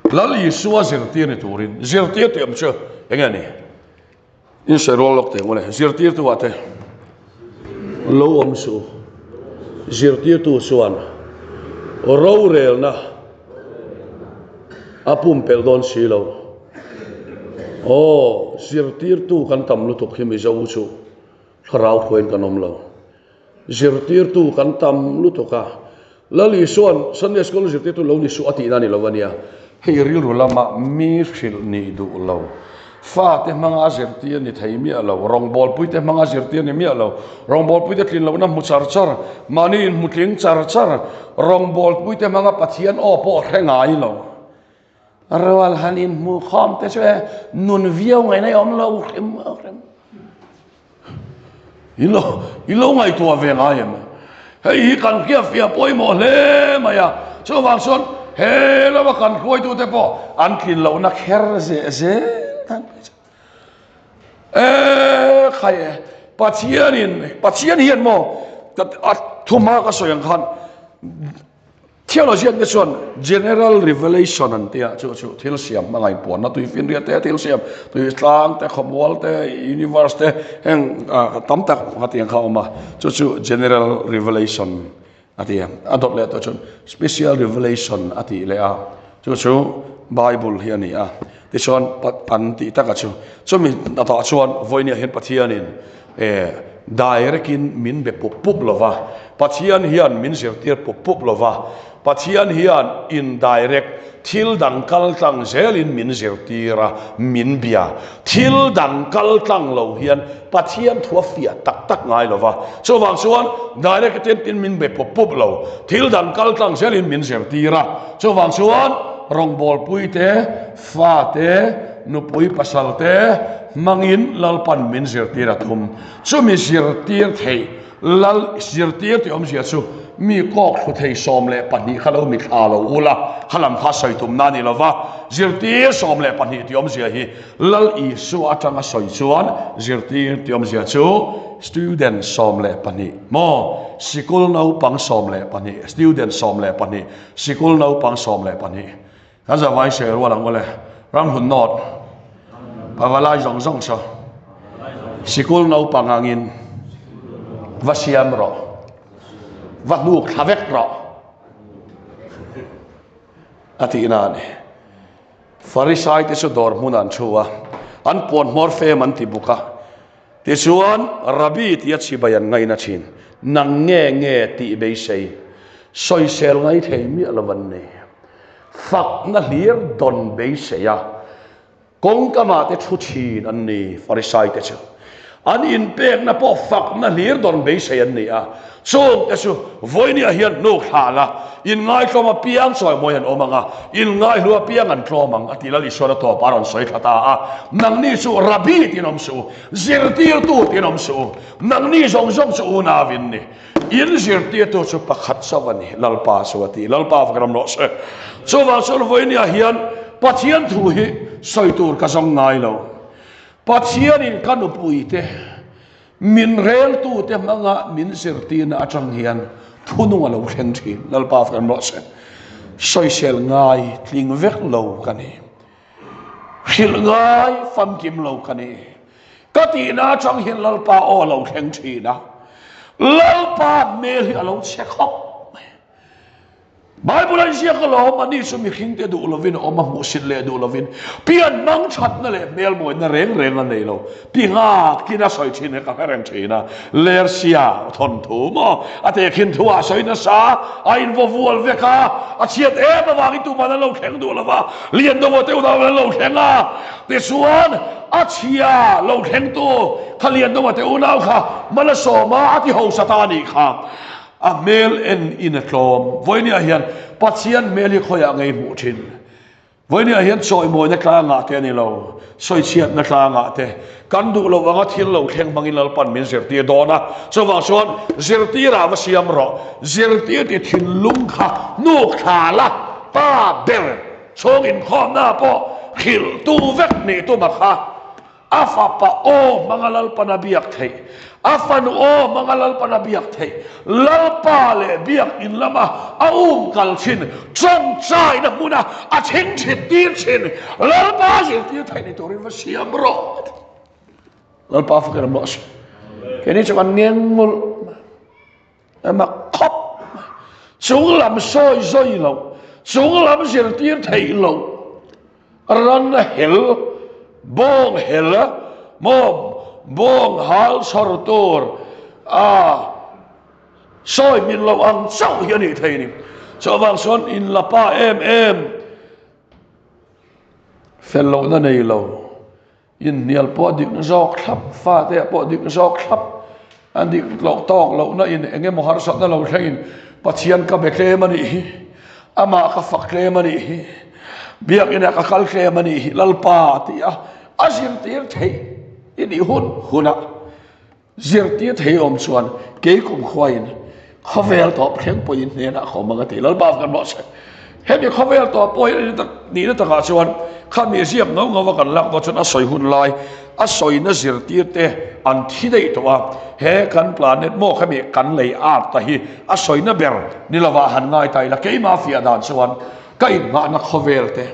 A: Lal Isua zirtir ni turin zirtir tih awm chu eng nge ni? In sawi rual lawk teh ang u le. Zirtirtu ah te lo awm suh u. Zirtirtu chuan rorelna a pumpelh dawn si lo. Aw, zirtirtu kan tam lutuk hi Mizo chu thlarau hruaiin kan awm lo. Zirtirtu kan tam lutuk a, Lal Isua'n Sunday School zirtirtu lo ni suh a tihna a ni lo a nia. Hei rilru lama mi hrilh nih duh lo, fate hmanga zirtir ni thei miah lo, rawngbawlpuite hmanga zirtir ni miah lo, rawngbawlpuite tlin lohna hmu char char, mahni inhmu tling char char, rawngbawlpuite hmanga Pathian aw pawh hre ngai lo. Rual han inhmuh khawm te chu e nun viau ngaihna i awm lo hrim hrim. I lo i lo ngaihtuah ve ngai em? Hei hi kan hriat fiah pawimawh hle mai a. Chuvang chuan He lama kan hruaitute pawh an tlin lohna kher zeh zel dan mai chu. E khai e, Pathianin, Pathian hian maw, a thumha ka sawi ang khan, Theologian te chuan general revelation an tia, chu chu thil siam hmangaih puanna tui finriat te, thil siam tui tlang te, khawmual te, universe te, heng tam tak a tiang kha a awm a, chu chu general revelation a ti a. A dawt leh tawh chuan special revelation a tih leh a, chu chu Bible hi a ni a. Tichuan an tih taka chu, chumi hnathawh chuan vawinia hian Pathianin E, direct-in min be pup pup lo va, Pathian hian min zirtir pup pup lo va, Pathian hian indirect, thil dang kal tlang zelin min zirtir a, min bia. Thil dang kal tlang lo hian Pathian thu a fiah tak tak ngai lo va. Chuvang chuan direct-in min be pup pup lo, thil dang kal tlang zelin min zirtir a. Chuvang chuan rawngbawlpui te, Fa te, nupui pasal te hmangin Lalpan min zirtir a thum. Chumi zirtir theih Lal zirtir tih awmzia chu mi kawk thlu thei 12 kha lo mithla lo ul a, kha lam kha sawi tumna a ni lo va. Zirtir 12 tih awmzia hi Lal Isua atanga sawi chuan zirtir tih awmzia chu student 12 maw? Sikul naupang 12, student 12, sikul naupang 12. Kan zavai sawi rual ang ule, ramhlun nawt, pavalai zawng zawng saw, sikul naupang angin va siam rawh, va hnuk thla vek rawh a tihna a ni. Farisai te chu dawr hmunah an thu a, an puan hmawr fem an ti buk a, tichuan Rabbi tia chibai an ngaina thin, nang nge nge tih beisei, sawisel ngai thei miah lo an ni. Fakna hlir dawn beisei a, kawngkamah te thu thin an ni, Farisai te chu. An inpekna pawh fakna hlir dawn beisei an ni a, chung te chu vawinia hian hnuk thlah la, inngaihtlawm apiang chawimawi an awm ang a, inngaihlu apiang an tlawm ang, a ti Lal Isuan a tawp a rawn sawi thla ta a. Nangni chu Rabbi tiin awm suh u, zirtirtu tiin awm suh u, nangni zawng zawng chu unau in ni. In zirtirtu chu pakhat chauh a ni, Lalpa chu a ti. Lalpa fak ram rawh se. Chuvang chuan vawinia hian Pathian thu hi sawi tur ka zawng ngai lo. Pathianin ka nupuite, min reltute hmanga min zirtirna atang hian thunung a lo thleng thin. Lalpa fak ram rawh se. Sawisel ngai tling vek lo ka ni. Hrilh ngai famkim lo ka ni. Ka tihna atang hian Lalpa aw a lo thleng thin a, Lalpa hmel hi a lo chhe khawp mai. Bible a inziak alawm, ani chu mihringte duh lovin a awm a, hmuhsit leh duh lovin pian hmang thatna leh hmel mawina reng reng a nei lo. Ti nghakin a sawi thin hi ka hre reng thin a, Lersia thawnthu maw a tehkhin thu ah sawi nasa, a invaw vual vek a, a chhiat em avangin tuman an lo thleng duh lo va, lian deuh te unau an lo thleng a, tichuan A chhia lo thlengtu kha Liandawma te unau kha Malasawma a ti hausa ta a nih kha. A hmel en in a tlawm. Vawinia hian Pathian hmel hi khawiah ngei hmuh thin. Vawinia hian chawimawina tlangah te a ni lo, sawichhiatna tlangah te. Kan duh loh anga thil lo thleng hmangin Lalpan min zirtir dawn a. Chuvang chuan zirtirah va siam rawh. Zirtir ti thinlung kha hnuk thla la pa ber. Chhung inkhawmna pawh hrilhtu vek nih tuma kha a fapa aw hmanga Lalpan a biak theih, a fanu aw hmanga Lalpan a biak theih, Lalpa leh biak in lama a um kal thin, tawngtaina hmuna a thingthit tir thin, Lalpa zirtir theih ni turin va siam rawh. Lalpa fakin a mawh a si. Keini chu kan ngeng ngulh. A mak khawp mai. Chung lam sawi zawi lo, chung lam zirtir theih lo, ran hel, bawng hel, maw bawng hal chhawr tur a sawi min lo ang chauh hi a nih thei ni. Chuvang chuan in la pa em em, fel lohna nei lo. Inhnial pawh a dik zawk thlap, fate ah pawh a dik zawk thlap, a dik loh tawk lohna in eng emaw harsatna lo thlengin Pathian ka be tlem a nih hi, amah ka fak tlem a nih hi, biakinah ka kal tlem a nih hi, Lalpa tih a a zirtir theih i nih hun hunah Zirtir thei awm chuan kei kum khuaiin khawvel tawp thleng pawhin hnenah ka awm ang a ti. Lalpa kan rawh se. Hemi khawvel tawh pawh hi nihna takah chuan khami ziak ngau ngau a kan lak dawn chuan a sawi hun lai a sawina zirtir te an thi daih tawh a, he kan planet maw khami kan lei art ta hi a sawina ber ni lovah han ngai ta ila keimah fiah dan chuan ka innghahna khawvel te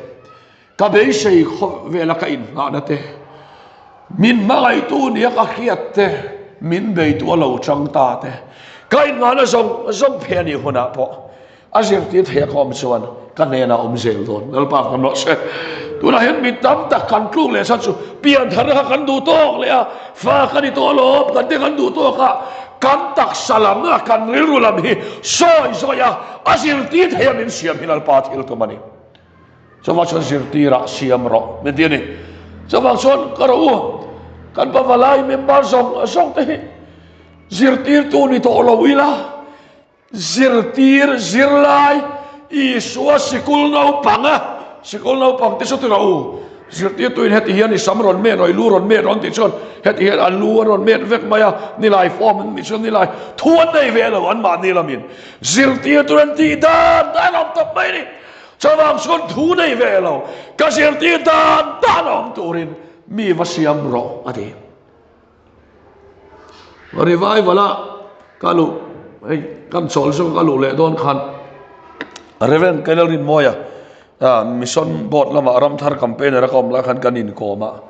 A: ka beisei khawvela ka innghahna te min hmangaihtu nia ka hriat te min beitu a lo chang ta te ka innghahna zawng zawng phei a nih hunah pawh A zirtir thei a ka awm chuan ka hnenah awm zel dawn. Lalpa kan rawh se. Tunah hian mi tam tak kan tluk leh chhan chu pianthar kha kan duh tawk leh a, fa ka ni tawh alawm kan te kan duh tawk a, kan taksa lam a kan rilru lam hi sawi zawi a, a zirtir thei a min siam hi Lalpa thil tum a ni. Chuvang chuan zirtirah siam rawh min ti a ni. Chuvang chuan ka rawh u, kan pavalai member zawng zawng te hi zirtirtu ni tawh lo ila, Zirtir zirlai Isua sikul naupang a, sikul naupang te chu ti rawh u, zirtirtuin heti hian i sam rawn met rawh, i lu rawn met rawh an tih chuan heti hian an lu an rawn met vek mai a, nilai form an nih chuan nilai thu an nei ve lo anmahni lamin zirtirtu an tih dan dan a awm tawp mai a ni. Chuvang chuan thu nei ve lo, ka zirtir dan dan a awm turin mi va siam rawh a ti. Revival a ka luh hei kan chawl zawk ka luh leh dawn khan Reverend Kailal Rinmawia Mission Board lamah Ramthar campaigner a ka awm lai khan kan inkawm a,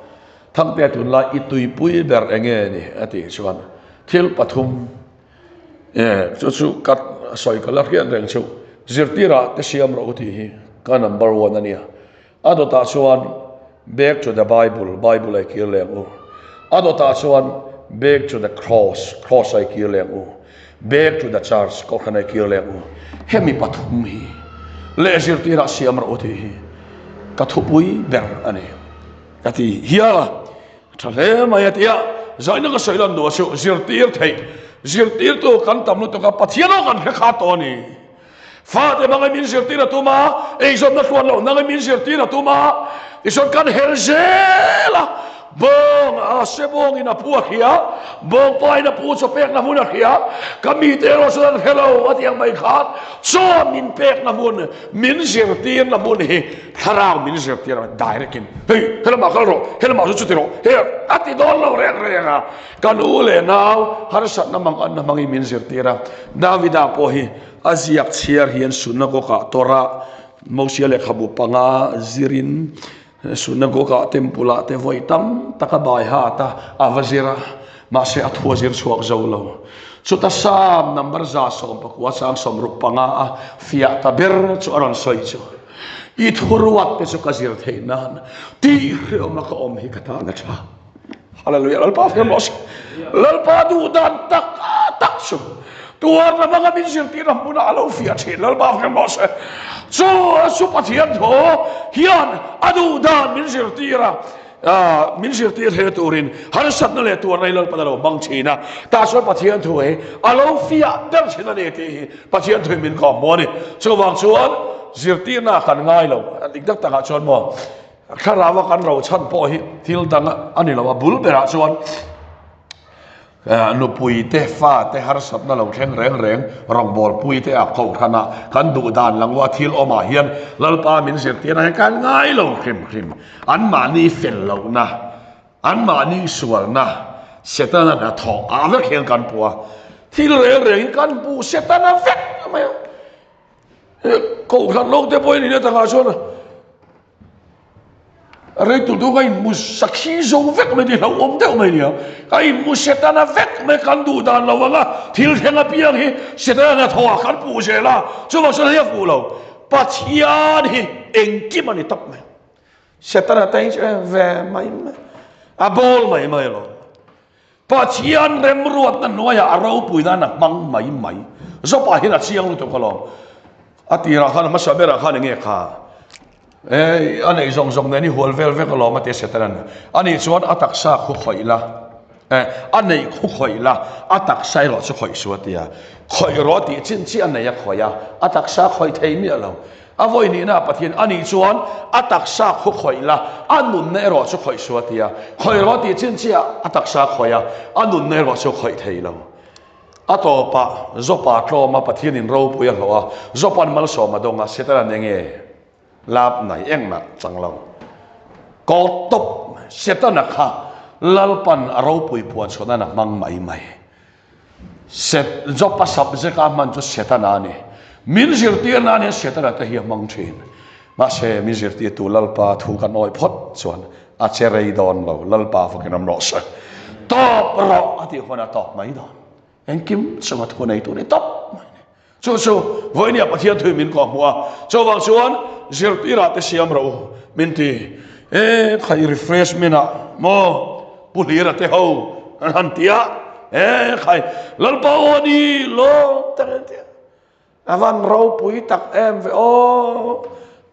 A: Thangtea tunlai i tuipui ber eng nge ni a tih chuan thil pathum chu chu ka sawi ka la hriat reng chu zirtirah te siam rawh u tih hi ka number one a nia. A dawtah chuan Back to the Bible, Bible ai kir leh ang u. A dawtah chuan Back to the Cross, Cross ai kir leh ang u. Back to the Church, Kohhran ai kir leh ang u. Hemi pathum hi leh zirtirah siam rawh u tih hi ka thupui ber a ni ka ti hial a. Tha hle mai a ti a, zaina ka sawi lan duh a chu zirtir theih, zirtirtu kan tam lutuk a, Pathian aw kan hre kha tawh a ni. Fate hmangin min zirtir a tum a, eizawnna hluan loh nangin min zirtir a tum a, tichuan kan her zel a, bawng a se bawngin a pu a hria, bawngpain a pu chaw pekna hmun a hria, ka mite erawh chuan an hre lo a tih ang mai khan chaw min pekna hmun, min zirtirna hmun hi thlarau min zirtir a, direct in hei helamah kal rawh, helamah chu chuti rawh, hei a ti dawn lo reng reng a, ka nu leh nau harsatna mang anna hmangin min zirtir a, Davida pawh hi A ziak chhiar hian Sunagog-ah Torah, Mosia lehkhabu panga zirin Sunagog-ah Temple-ah te vawi tam tak a bai hat a, a va zir a, mahse a thu a zir chhuak zo lo. Chuta Psalm number 119 65 a fiah ta ber chu a rawn sawi chu, I thuruat te chu ka zir theih nan tih hreawma ka awm hi ka tan a tha. Hallelujah Lalpa fiam rawh se. Lalpa duh dan tak tak chu tuarna hmanga min zirtirna hmunah a lo fiah thin Lalpa fiam rawh se. Chu chu Pathian thaw hian a duh dan min zirtir a, min zirtir he turin harsatna leh tuarna hi Lalpan a lo hmang thin a. Tah chuan Pathian thu hi a lo fiah ber thin a ni tih hi Pathian thu hi min kawm hmu a ni. Chuvang chuan zirtirna kan ngai lo dik tak takah chuan maw Thlarau a kan ro chhan pawh hi thil dang a ni lo a, bul berah chuan nupui te, fa te harsatna lo thleng reng reng, rawngbawlpui te a kohhran a kan duh dan langua thil awmah hian Lalpa min zirtirna hi kan ngai lo hrim hrim. Anmahni fel lohna, anmahni sualna, Setana hnathawh ah vek hian kan puh a, thil reng rengin kan puh Setana vek mai a. Kohhran lo te pawhin in atangah chuan rei tur chu ka inhmu sakhi zo vek mai tih hlauhawm deuh mai nia. Ka inhmu setana vek mai kan duh dan lo ang a, thil thleng apiang hi setana hnathawhah kan puh zel a, chuvang chuan hei a fuh lo. Pathian hi engkim a ni tawp mai. Setana te hi chu ve mai mai, a bawl mai mai lo. Pathian remruatna hnuaiah a ropui nan a hmang mai mai. Zawpah hian a chiang lutuk alawm. A tirah khan a hmasa berah khan enge kha? Ei, a neih zawng zawng nen i hual vel vek alawm a ti a Setanan. Ani chuan a taksa khu khawih la, eh, a neih khu khawih la, a taksa erawh chu khawih su a ti a. Khawih rawh tih chin chiah a nei a khawih a, a taksa khawih thei miah lo. A vawi nihna ah Pathian a nih chuan a taksa khu khawih la, a nunna erawh chu khawih suah tia. Khawih rawh tih chin chiah a taksa khawih a, a nunna erawh chu khawih thei lo. A tawpah Jopa tlawma Pathianin ropui a hlawh a, Jopa'n malsawm a dawng a, Setana'n enge lap nai engmah chang lo. Kaw tawp Setana kha Lalpan a ropui puan chhuah nan a hmang mai mai. Set Jopa subject a hman chu Setana a ni. Min zirtir nan hian Setana te hi a hmang thin. Mahse min zirtirtu Lalpa thu kan awih phawt chuan a che rei dawn lo, Lalpa fakin awm rawh se. Tawp rawh a tih huan a tawp mai dawn. Engkim chunga thu nei tur ni tawp mai ni. Chu chu vawinia Pathian thui min kawh hmuh a, chuvang chuan zirtirah te siam rawh u min ti. E khai refreshment ah maw Pu Hlira te ho an han ti a, e khai Lalpa aw ni lawm tak an ti a. A van ropui tak em ve aw.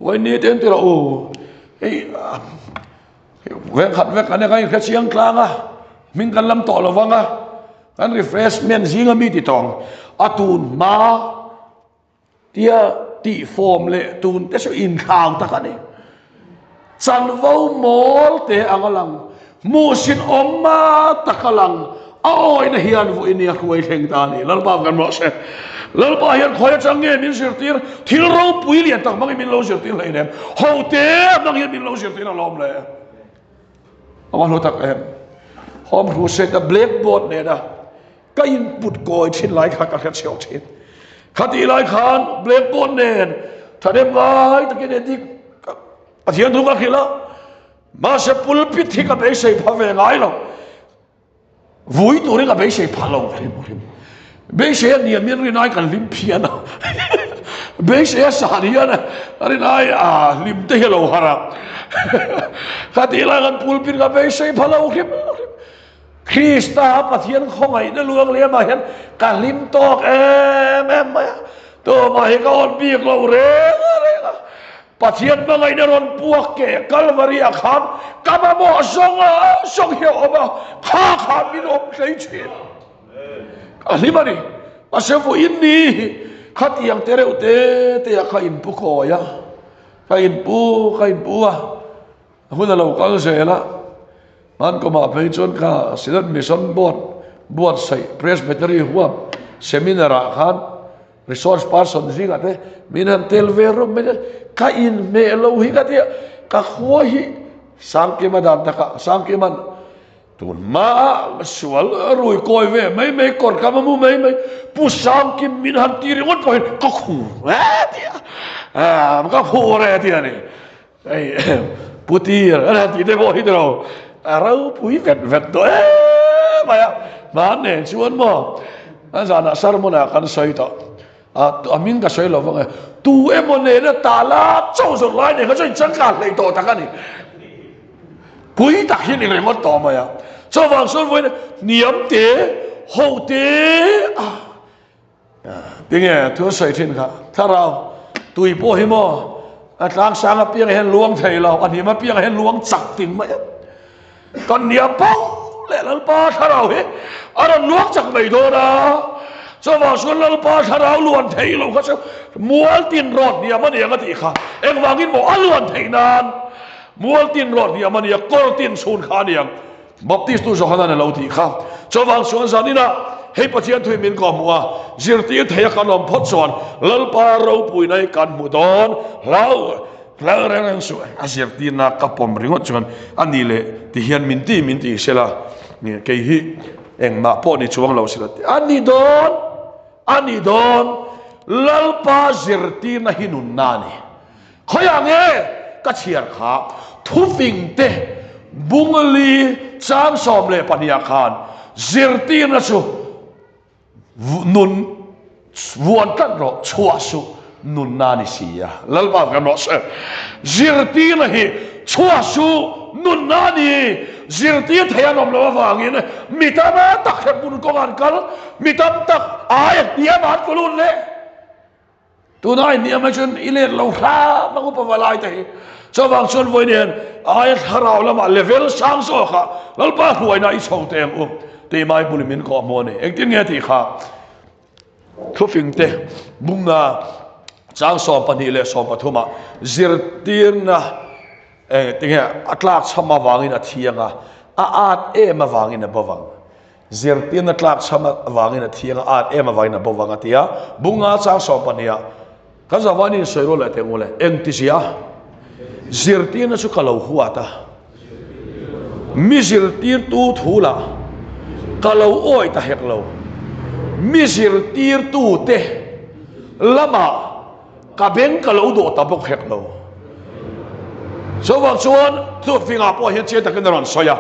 A: Vawiin te an ti rawh u. Hei veng khat vek an inhre chiang tlang a, hming kan lam tawh lo vang a, kan refreshment zinga mi ti tawng a tun hma tia tih fawm leh tun te chu inthlau tak a ni. Chanvo mawl te ang a lang, hmuhsit awm tak a lang, a awihna hian vawiin a hruai thleng ta a ni. Lalpa kan rawh se. Lalpa hian khawi atang nge min zirtir? Thil ropui lian tak hmangin min lo zirtir hlei nem. Ho te hmang hian min lo zirtir alawm le. A va hlu tak em. Home Crusade a blackboard nena ka input kawi thin lai kha ka hre chhiau thin. Khatih lai khan blackboard nen thahnem ngai takin edik Pathian thu ka hrilh a, mahse pulpit hi ka beisei pha ve ngai lo. Vui turin ka beisei pha lo hrim hrim. Beisei a niam hian rinai kan hlim phian a. Beisei a san hian rinai a hlim te hi a lo har a. Khatih lai khan pulpit ka beisei pha lo hrim hrim. Krista Pathian khawngaihna luang lehmah hian ka hlim tawk em em mai a, tumah hi ka awn bik lo reng reng a. Pathian hmangaihna rawn puak ke Kalvari ah khan ka mamawh zawng a zawng hi a awm a, kha kha min awm hlei thin. Ka hlim a ni. Mahse vawiin ni hi khatiang te reuh te te ah ka inpu kawi a, ka inpu ka inpu a. Hun a lo kal zel a, Hmankumah phei chuan kha Synod Mission Board buatsaih Presbytery huap seminar ah khan resource person zingah te min han tel ve rawk mai a, ka inhmeh lo hi ka ti a, ka khua hi Sangkima dan takah Sangkima'n tun hmaa sual rui kawi ve mai mai kawr ka mamu mai mai Pu Sangkim min han ti ringawt pawhin ka khur e ti a, ka khur e ti a ni. Hei Pu Tir a han tih te pawh hi tiro a ropui vet vet tawh em mai a, hman nen chuan maw a zanah sermon ah kan sawi tawh a, a hming ka sawi lo vang e, tu emaw nena tala chaw zawrh lai nen kha chuan inchangkang hlei tawh tak a ni, pui tak hi a ni ringawt tawh mai a, chuvang chuan vawiin hniam te ho te a. Tinge thu sawi thin kha thlarau tui pawh hi maw a tlang sang apiang hian luang thei lo a hnim apiang hian luang chak ting mai a kan nia po leh lalpa thlarau hi a rawn luang chak mai dawn a chuvang chuan lalpa thlarau luan thei lo kha chu mual tin rawt hniam a niang a tih kha engvangin maw a luan theih nan mual tin rawt hniam a nia kawr tin chhun kha a niang Baptist tu Johanan a lo tih kha. Chuvang chuan zaninah hei Pathian thui min kawh hmuh a, zirtir thei a kan awm phawt chuan Lalpa ropuina hi kan hmu dawn hlau hlau reng reng suh. A zirtirna ka pawm ringawt chuan a ni leh ti hian min ti min ti sela, kei hi engmah pawh ni chuang lo sela a ni dawn a ni dawn. Lalpa zirtirna hi nunna a ni. Khawiah nge ka chhiar kha thufing te Bungli chang 12 khan zirtirna chu nun vuan tlat rawh chhuah suh nunna ni si a. Lalpa kan rawh se. Zirtirna hi chhuah suh nunna ni zirtir thei an awm loh avangin mi tam tak hrehmun kawng an kal, mi tam tak aia hniam an tlu lut leh. Tuna i hniam ai chuan i let lo hram ang upa valai te hi. Chuvang chuan vawi nen aia thlarau lamah level sang zawkah Lalpa hruaina i chho teh ang u tih mai bul min kawh hmu a ni. Engtin nge tih kha thufing te bunga chang 12 leh 13 ah zirtirna eng tinge a tlak chham avangin a thiang a, a at em avangin a bo vang. Zirtirna tlak chham avangin a thiang a, at em avangin a bo vang a ti a. Bunga chang 12 ah kan zavai in sawi rual leh teh ngule. Engti zia? Zirtirna chu ka lo huat a. Mi zirtirtu thu lah ka lo awi ta hek lo. Mi zirtirtu te lamah ka beng ka lo dawh ta bawk hek lo. Chuvang chuan thufingah pawh hian chiang takin a rawn sawi a.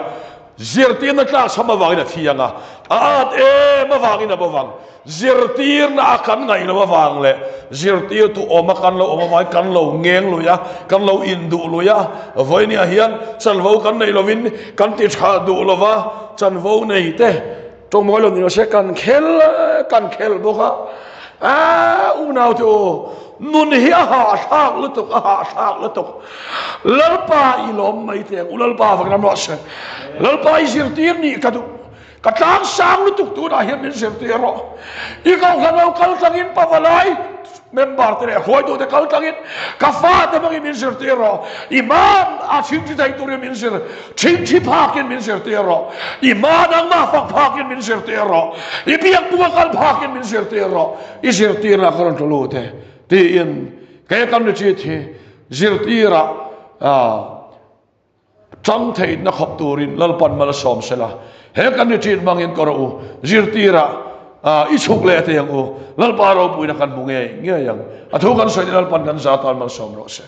A: Zirtirna tlak chham avangin a thi ang a, a at em avangin a bo vang. Zirtirna a kan ngaih loh avang leh zirtirtu awm a kan lo awm avangin kan lo ngeng lui a, kan lo induh lui a. Vawinia hian chanvo kan nei lovin kan ti tha duh lo va, chanvo nei te tawngmawi lo ni lo se kan khel kan khel bawk a. Aaa unau te u, nun hi a hahthlak lutuk, a hahthlak lutuk. Lalpa i lawm mai teh ang u, Lalpa vang ram rawh se. Lalpa i zirtir nih ka duh. Ka tlang sang lutuk tunah hian min zirtir rawh. I kohhran lo kal tlangin pavalai member te leh hruaitute kal tlangin ka fate hmangin min zirtir rawh. I hma a chhingthi thei turin min zir, chhingthi phakin min zirtir rawh. I hma nangmah fak phakin min zirtir rawh. I biakbunga kal phakin min zirtir rawh. I zirtirna ka rawn tlu lut e tiin kei kan retreat hi zirtirah Chang theihna khawp turin Lalpan mal a sawm sela, he kan retreat hmangin ka rawh u, zirtirah i chhuk leh thei ang u, Lalpa ropuina kan hmu ngei ngei ang. A thu kan sawi te Lalpan kan za tan mal sawm rawh se.